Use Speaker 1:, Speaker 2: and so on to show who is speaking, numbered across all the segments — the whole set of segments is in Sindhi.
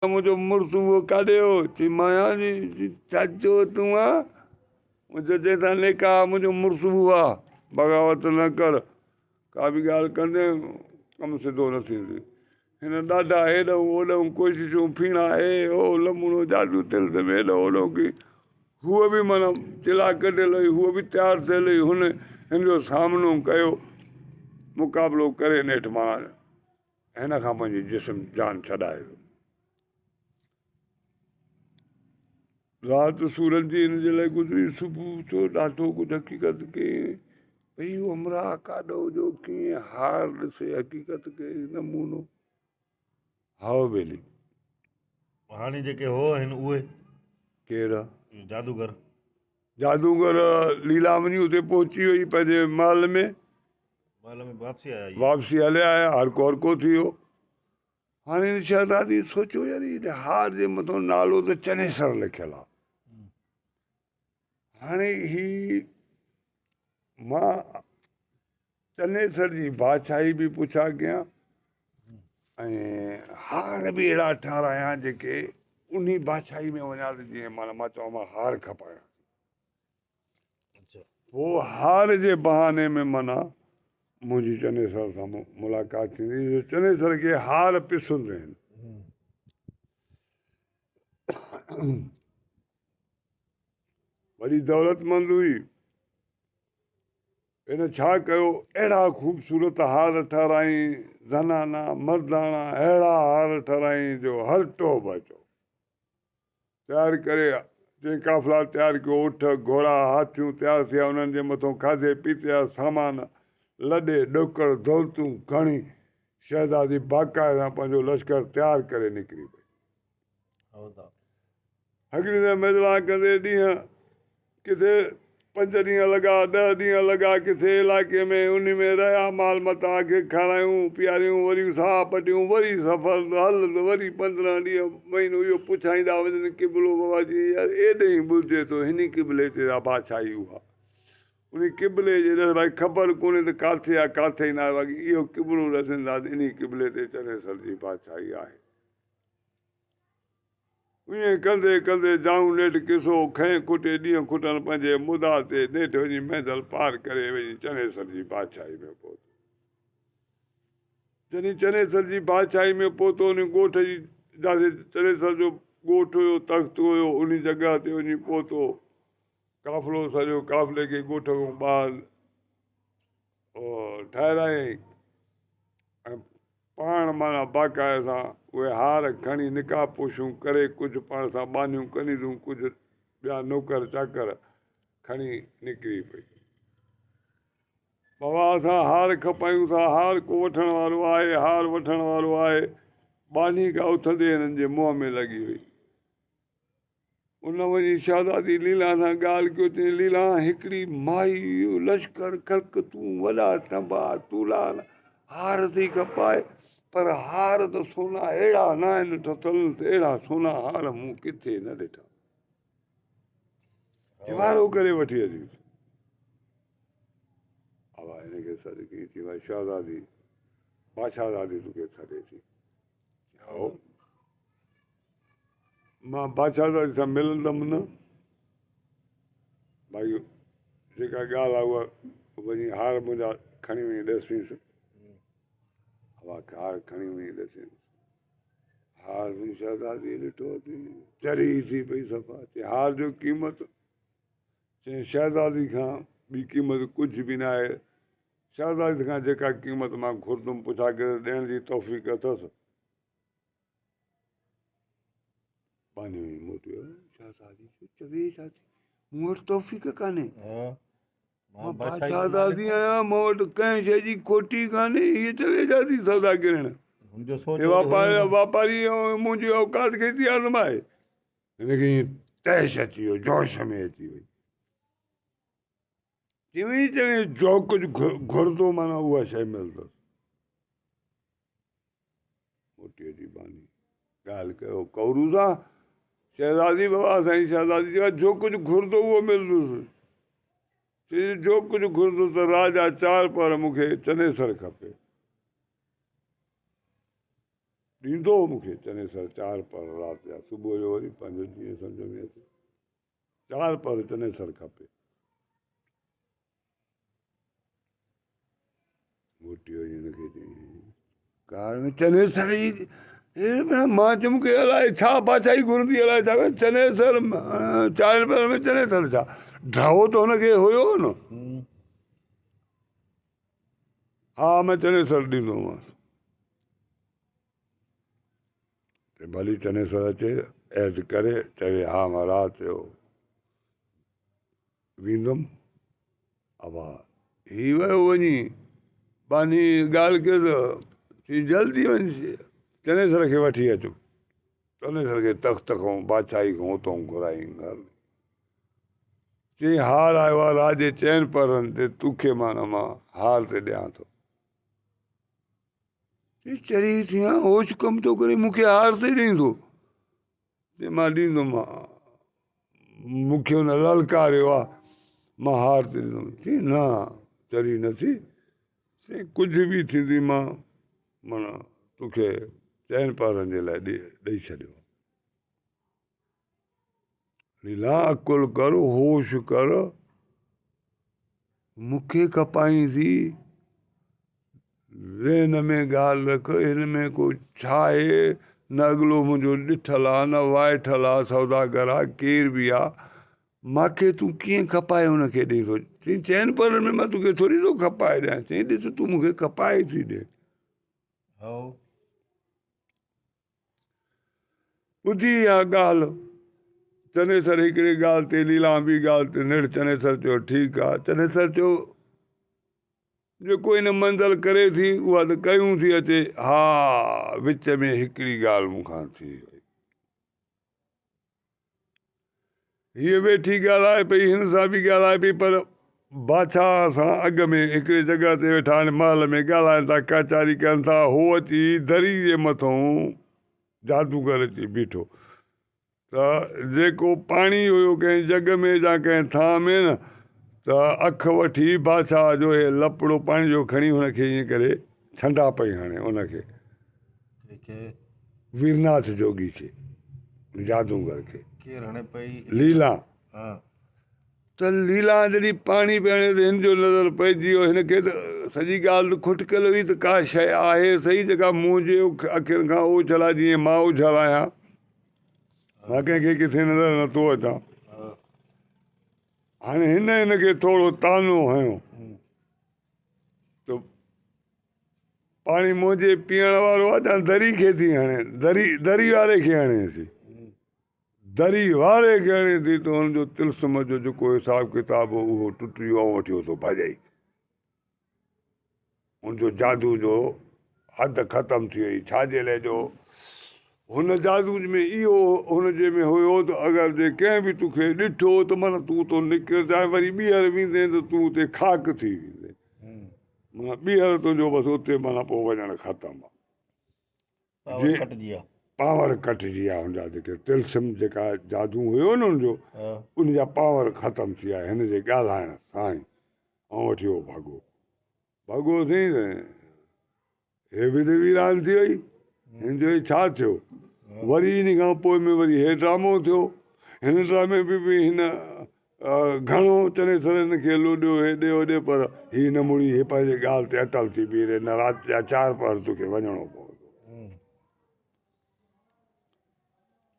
Speaker 1: منهنجو مڙس اهو ڪاڏي هو؟ چي مان آهيان. چي ڇا چيو تون آ؟ منهنجو جنهن سان نڪاح آ منهنجو مڙس اهو آ. بغاوت نه ڪر، ڪا به ڳالهه ڪندين ڪم سڌو نه ٿيندي. هن ڏاڍا هيڏهون هوڏهون ڪوششون ڦيڻا هي هو لمونو جادو طلسم هيڏهون هوڏهون ڪئي. هوء به معنيٰ چلا ڪڍيل هئي، هوء به تيار ٿيل هئي. هن هن جو سامنو ڪيو، مقابلو ڪري نيٺ معنيٰ هن کان پنهنجي جسم جان ڇڏائي ويو. رات سورن جي هن جي لاء گذري، صبح ٿيو ڏاڍو ڪجهه حقيقت ڪئين ڀئي اهو همراهه ڪاڏو جو ڪيئن هار ڏسي حقيقت ڪئين نمونو هائو ٻيلي.
Speaker 2: هاڻي جيڪي هو آهن اهي.
Speaker 1: ڪير؟
Speaker 2: جادوگر.
Speaker 1: جادوگر ليلا وڃي اتي پهچي وئي پنهنجي محل ۾.
Speaker 2: محل ۾ واپسي آيا اهي.
Speaker 1: واپسي هليا آيا هر ڪو هر ڪو ٿي ويو. هاڻي هن شهزادي سوچيو يار هن هار جي مٿان نالو ته چنيسر لکيل آ. هاڻي هي مان چنيسر جي بادشاهي به پڇا ڪيان ۽ هار به اهڙا ٺهرايان جيڪي انهي بادشاهي ۾ وڃان ته جيئن معنيٰ مان چوان مان هار کپايان ٿي. پوء هار جي بهاني ۾ معنيٰ منهنجي چنيسر سان ملاقات ٿيندي جو چنيسر کي هار پسند آهن. وڏي دولتمند هئي. هن ڇا ڪيو؟ اهڙا خوبصورت هار ٺهرائين، زنانا، مرداڻا، اهڙا هار ٺهرائين جو هر ٽوهه بچو. تيار ڪري چئين قافلا تيار ڪيو، اٺ، گهوڙا، هاٿيون تيار ٿيا، انهن جي مٿون کاڌي پيتي جا سامان لڏي، ڏوڪڙ، دولتون کڻي شهزادي باقاعده پنهنجو لشڪر تيار ڪري نڪري پئي. هڪڙي ڏينهن ميزبان ڪندي ڏينهن ڪٿي پنج ڏينهن لڳا، ڏهه ڏينهن لڳا، ڪٿي علائقي ۾ انهي ۾ رهيا، مال متاع کي کارايون پياريون، وري ساهه پٽيون، وري سفر هل ته وري 15 ڏينهن مهينو اهو پڇائيندا وڃن قبلو بابا چي يار ايڏهين ٻلجي ٿو هني قبلي تي آ بادشاهي اها انهي قبلي جي ڏس ڀائي خبر ڪونهي ته ڪاٿي آ ڪاٿي ناهي باقي اهو قبلو ڏسندا ته انهي قبلي تي چنيسر جي بادشاهي آهي. ائين ڪندي ڪندي جائون نيٺ قصو کنئين کٽي ڏينهن کٽن پنهنجي مدعا تي نيٺ وڃي مينڌل پار ڪري وڃي چنيسر جي بادشاهي ۾ پهتو. جڏهن چنيسر جي بادشاهي ۾ پهتو انهي ڳوٺ جي جاٿي چنيسر جو ڳوٺ هيو تخت هيو انهي جڳهه تي وڃي پهتو. قافلو سڄو قافلي کي ڳوٺ کان ٻاهر ٺهرايائين ۽ پاڻ معنيٰ باقاعده سان اهي هار کڻي نڪاح پوشيون ڪري ڪجهه پاڻ سان ٻانهيون ڪنيزون ڪجهه ٻيا نوڪر چاڪر کڻي نڪري پئي. بابا اسان هار کپايون ٿا هار ڪو وٺڻ وارو آهي هار وٺڻ وارو آهي. ٻانهي ڪا اٿندي هنن جي منهن ۾ لڳي وئي. ان وڃي شهزادي ليلان سان ڳالهه ڪيو، چيائين، ليلان، هڪڙي مائي اهو لشڪر خلقتون، وڏا ٿنڀا، طولان، هار ٿي کپائي، پر هار ته سونا اهڙا نه آهن ٺٿل ته اهڙا سونا هار مون ڪٿي نه ڏٺا. وارو ڪري وٺي اچيس. بابا هن کي سڏ ڪيائين، چيائين، ڀائي شهزادي، بادشاهزادي توکي سڏي ٿي. هائو. مان بادشاهزادي سان ملندم نه. ڀائي جيڪا ڳالهه آهي اها وڃي هار منهنجا کڻي وڃي ڏسينس. هوا هار کڻي وڃي ڏسينس. هار به شهزادي ڏٺو اٿي چري ٿي پئي صفا. چي هار جو قيمت؟ چي شهزادي کان ٻي قيمت ڪجهه به ناهي. شهزادي کان جيڪا قيمت مان گهرندم پڇا ڪري ڏيڻ جي توفيق اٿس. ٻانهيون ئي موٽي ويو. شهزادي چيو، چوي ڇا ٿي؟ مون وٽ توفيق ڪانهي. مان بادشاهزادي آهيان، مون وٽ ڪنهن شيء جي کوٽي ڪانهي. هيء چوي ڇا ٿي سودا ڪرڻ؟ واپاري منهنجي اوقات کي ٿي آزمائي. هن کي ائين طيش اچي ويو، جوش ۾ اچي وئي. چوي چوي جو ڪجهه گهرندو معنيٰ اها شيء ملندس. موٽي اچي ٻانهي ڳالهه ڪيو ڪورو سان. شهزادي بابا سائين شهزادي چيو جو ڪجهه گهرندو اهو ملندس. چيس جو ڪجهه گهرندو ته راجا چار پهر مون کي چنيسر کپي. ڏيندو مون کي چنيسر چار پهر رات جا، صبح جو وري پنهنجو جيئن سمجهه ۾ اچي. چار پهر چنيسر کپي. موٽي وڃي هن کي چيائين، ڪار ۾ چنيسر جي مان چيم کي الائي ڇا بادشاهي گهرندي الائي ڇا چنيسر چار پهر ۾ چنيسر ڇا ڊرو ته هن کي هيو نه. ها مان چنيسر ڏيندومانس. ته ڀلي چنيسر اچي عهد ڪري چوي ها مان رات جو ويندم. ابا هي ويو وڃي ٻانهي ڳالهه ڪيس چي جلدي وڃ چنيسر کي وٺي اچ. چنيسر کي تخت کان بادشاهي کان اتان گهرائين گهر. چيائين هار آيو آهي رات جي چئن پهرن تي توکي معنيٰ مان هار تي ڏيان ٿو. چي چري ٿيان هوش ڪم ٿو ڪري مون کي هار تي ڏئين ٿو. چي مان ڏيندم مون کي هن للڪاريو آ مان هار تي ڏيندم. چي نه چري نه ٿي. چي ڪجهه به ٿيندي مان معنيٰ توکي چئن پهرن جي لاء ڏئي ڇڏيو. ليلا عقل ڪر هوش ڪر مون کي کپائين ٿي ذهن ۾ ڳالهه رک هن ۾ ڪو ڇا آهي نه اڳلو منهنجو ڏٺل آ نه وائٺل آ سوداگر آ ڪير به آ مانکي تون ڪيئن کپائي هن کي ڏئين ٿو چئين چئن پهرن ۾ مان توکي ٿوري ٿو کپائي ڏيان چئين ڏس تون مون کي کپائي ٿي ڏي.
Speaker 2: هائو.
Speaker 1: ٻڌي اها ڳالهه چنيسر هڪڙي ڳالهه تي ليلان ٻي ڳالهه تي نڙ چنيسر چيو ٺيڪ آ چنيسر چيو جيڪو هن منزل ڪري ٿي اها ته ڪيون ٿي اچي ها وچ ۾ هڪڙي ڳالهه مون کان ٿي وئي. هيء ويٺي ڳالهائي پئي، هن سان به ڳالهائي پئي، پر بادشاهه سان اڳ ۾ هڪڙي جڳهه تي ويٺا آهن، محل ۾ ڳالهائين ٿا، ڪچهري ڪن ٿا، هو اچي دري جي مٿئون جادوگر اچي بيٺو ته جيڪو پاڻي هيو ڪنهن جڳ ۾ يا ڪنهن ٿانء ۾ نه ته اک وٺي بادشاهه جو هي لپڙو پاڻي جو کڻي هن کي ائين ڪري ڇنڊا پئي هڻي ان کي. ويرناٿ جوڳي کي، جادوگر کي.
Speaker 2: ڪير هڻي پئي؟
Speaker 1: ليلان. ته ليلان جڏهن پاڻي پئي هڻي ته هن جو نظر پئجي ويو. هن کي ته سڄي ڳالهه ته کٽڪل هئي ته ڪا شيء آهي سهي جيڪا منهنجي اکين کان اوجهل آهي جيئن مان اوجهل آهيان. مان ڪنهن کي ڪٿي نظر نٿو اچان. هاڻي هن هن کي ٿورو طعنو هنيو ته پاڻي منهنجي پيئڻ وارو آ جا دري کي ٿي هڻي دري دري واري کي هڻي ٿي دري واري کي هڻي ٿي ته هن جو طلسم جو جيڪو حساب ڪتاب هو اهو ٽٽي ويو ۽ وٺي اتو ڀڄائي ان جو جادو جو حد ختم ٿي وئي ڇا جي لاء جو هن جادو ۾ اهو هن جي ۾ هيو ته اگر جي ڪنهن به توکي ڏٺو ته معنيٰ تون اتو نڪرجانء وري ٻيهر ويندين ته تون اتي خاڪ ٿي ويندين معنيٰ ٻيهر تنهنجو بس اتي معنيٰ پوء وڃڻ ختم آ.
Speaker 2: پاور ڪٽجي آ.
Speaker 1: پاور ڪٽجي آ هن جا جيڪي طلسم جيڪا جادو هيو نه هن جو ان جا پاور ختم ٿي ويا هن جي ڳالهائڻ سان ئي ۽ وٺي هو ڀڳو. ڀڳو سائين ته هي به ته ويران ٿي وئي. هن چيو هي ڇا ٿيو؟ وري ان کان پوء ۾ وري هي ڊرامو ٿيو. هن ڊرامي ۾ به هن گهڻو چنيسر هن کي لوڏيو هيڏي هوڏي پر هي نه مڙي هي پنهنجي ڳالهه تي اٽل ٿي بيهي رهي نه رات جا چار پهر توکي وڃڻو پوندو.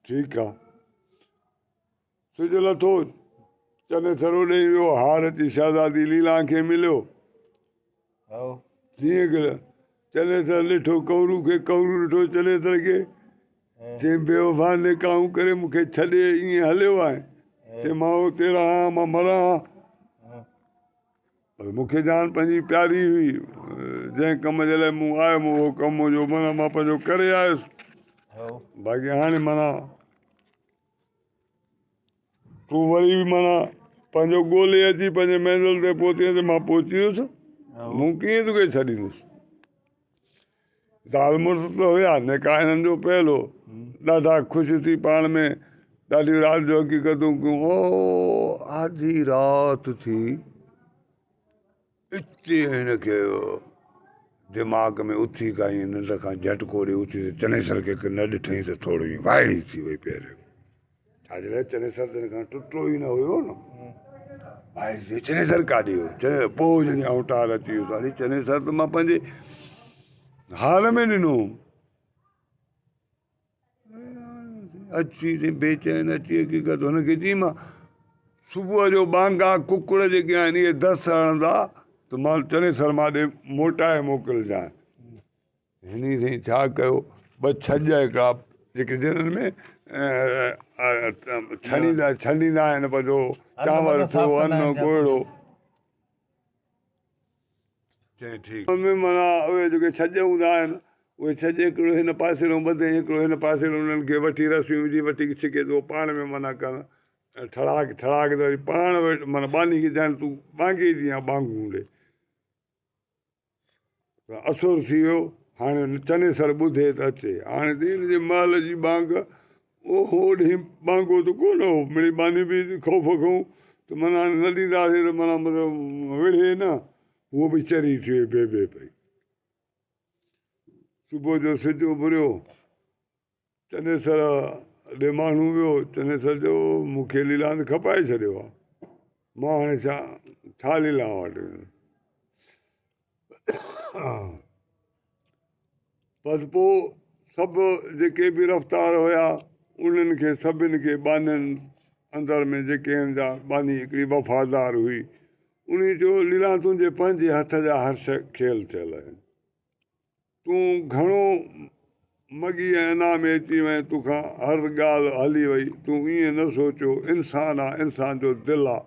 Speaker 1: ٺيڪ آ. سج لٿو، چنيسر اوڏي ويو، هار اچي شهزادي ليلان کي مليو. جيئن ڪر چنيسر ڏٺو ڪورو کي، ڪورو ڏٺو چنيسر کي. چيائين بيوفا نڪاحون ڪري مون کي ڇڏي ائين هليو آهين. چيائين مان اتي رهان مان مران ها. پر مون کي جان پنهنجي پياري هئي. جنهن ڪم جي لاء مون آيم اهو ڪم منهنجو معنيٰ مان پنهنجو ڪري آيس. باقي هاڻي معنيٰ تون وري به معنيٰ پنهنجو ڳولي اچي پنهنجي منزل تي پهتين ته مان پهچي ويس مون ڪيئن توکي ڇڏيندس زال مڙس ته هيا نڪاح هنن جو پيل هو ڏاڍا خوش ٿي پاڻ ۾ ڏاڍي رات جو حقيقتون ڪيون او آڌي رات ٿي اتي هن کي دماغ ۾ اٿي ڪا ائين ننڊ کان جهٽڪو ڏئي اٿي ته چنيسر کي نه ڏٺائين ته ٿورو ائين وائڙي ٿي وئي پهريون. ڇا جي لاء چنيسر ته هن کان ٽٽو ئي نه هيو نه. وائڙي ٿي وئي چنيسر ڪاڏي ويو؟ چنيسر پوء جڏهن اوٽار اچي ويو ته اڙي چنيسر ته مان پنهنجي حال ۾ ڏنو هوم. اچي سائين بيچين اچي حقيقت هن کي چئي مان صبح جو ٻانگا ڪڪڙ جيڪي آهن اهي دس هڻندا ته مان چنيسر مان ڏي موٽائي موڪلجانء. هن سائين ڇا ڪيو ٻه ڇڄ هڪڙا جيڪي جنھن ۾ ڇڻيندا ڇنڊيندا آهن پنهنجو چانور ٿيو ان ڪوئڙو چيائين ٺيڪ. ۾ معنيٰ اهي جيڪي ڇڄ هوندا آهن، اهي ڇڄ هڪڙو هن پاسي رون ٻڌي ۽ هڪڙو هن پاسي رون انهن کي وٺي رسيون وجهي وٺي ڇڪي ته اهو پاڻ ۾ معنيٰ ڪن ۽ ٺڙاڪ ٺڙاڪ ته وري پاڻ وٽ معنيٰ ٻانهي کي چون تون ٻانگي جيان ٻانگون ڏي. ته اسر ٿي ويو، هاڻي چنيسر ٻڌي ته اچي. هاڻي ته هن جي محل جي ٻانگ اهو ڏينهن ٻانگو ته ڪونه هو، مڙئي ٻانهي به خوف کان ته معنيٰ هاڻي نه ڏينداسين ته معنيٰ مطلب وڙهي نه، هوء به چري ٿي وئي بي بي پئي. صبح جو سج اڀريو، چنيسر ڏي ماڻهو ويو، چنيسر چيو مون کي ليلان کپائي ڇڏيو آهي، مان هاڻي ڇا ڇا ليلان وٽ ويندس. بس پوء سڀ جيڪي به رفتار هيا انهن کي سڀن کي ٻانهن اندر ۾ جيڪي هن جا ٻانهي هڪڙي وفادار هئي انهي چيو ليلان تنهنجي پنهنجي هٿ جا هر شيء کيل ٿيل آهن تون گهڻو مڳي ۽ انا ۾ اچي وئين توکان هر ڳالهه هلي وئي تون ائين نه سوچيو انسان آ انسان جو دل آ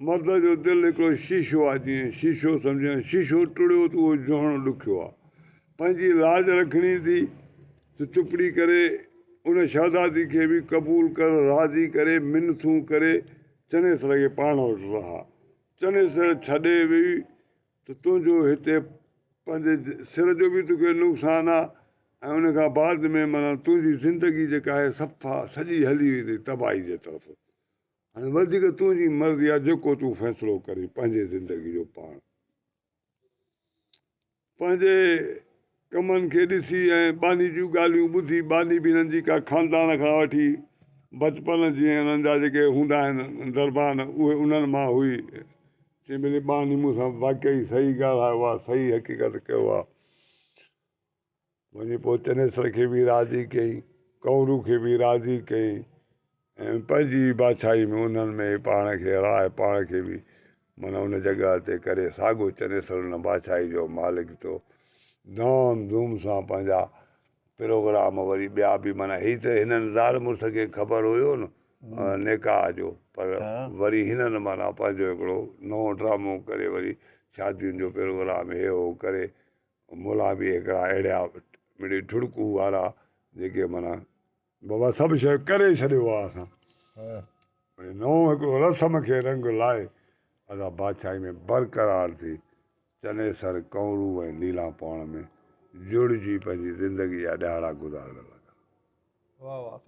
Speaker 1: مرد جو دل هڪڙو شيشو آ، جيئن شيشو سمجهين، شيشو ٽڙيو ته اهو جوڙڻ ڏکيو آ. پنهنجي لاج رکڻي ٿي ته چپڙي ڪري ان شهزادي کي به قبول ڪر، راضي ڪري، منٿون ڪري چنيسر کي پاڻ وٽ رهاء. چنيسر ڇڏي وئي ته تنهنجو هتي پنهنجي سر جو به توکي نقصان آ ۽ ان کان بعد ۾ معنيٰ تنهنجي زندگي جيڪا آهي صفا سڄي هلي ويندي تباهي جي طرف. هاڻي وڌيڪ تنهنجي مرضي آ جيڪو تون فيصلو ڪرين پنهنجي زندگي جو پاڻ پنهنجي ڪمن کي ڏسي ۽ ٻانهي جون ڳالهيون ٻڌي ٻانهي به هنن جي ڪا خاندان کان وٺي بچپن جيئن هنن جا جيڪي هوندا آهن دربان اهي انهن مان هئي چي ملي ٻانهي مون سان واقعي صحيح ڳالهايو آ صحيح حقيقت ڪيو آ وڃي پوء چنيسر کي به راضي ڪيائين، ڪنورو کي به راضي ڪيائين ۽ پنهنجي ئي بادشاهي ۾ انهن ۾ پاڻ کي راء پاڻ کي به معنيٰ ان جڳهه تي ڪري ساڳو چنيسر ان بادشاهي جو مالڪ ٿيو. ڌام ڌوم سان پنهنجا پروگرام وري ٻيا به معنيٰ هي ته هنن زال مڙس کي خبر هيو نه نڪاح جو پر وري هنن معنيٰ پنهنجو هڪڙو نئون ڊرامو ڪري وري شادين جو پروگرام هي هو ڪري ملا به هڪڙا اهڙا مڙئي ٺڙڪو وارا جيڪي معنيٰ بابا سڀ شيء ڪري ڇڏيو آ اسان وري نئون هڪڙو رسم کي رنگ لائي ادا بادشاهي ۾ برقرار ٿي چنيسر ڪنورو ۽ ليلان پاڻ ۾ جڙجي پنهنجي زندگي جا ڏهاڙا گذارڻ لڳا.
Speaker 3: واھ واھ.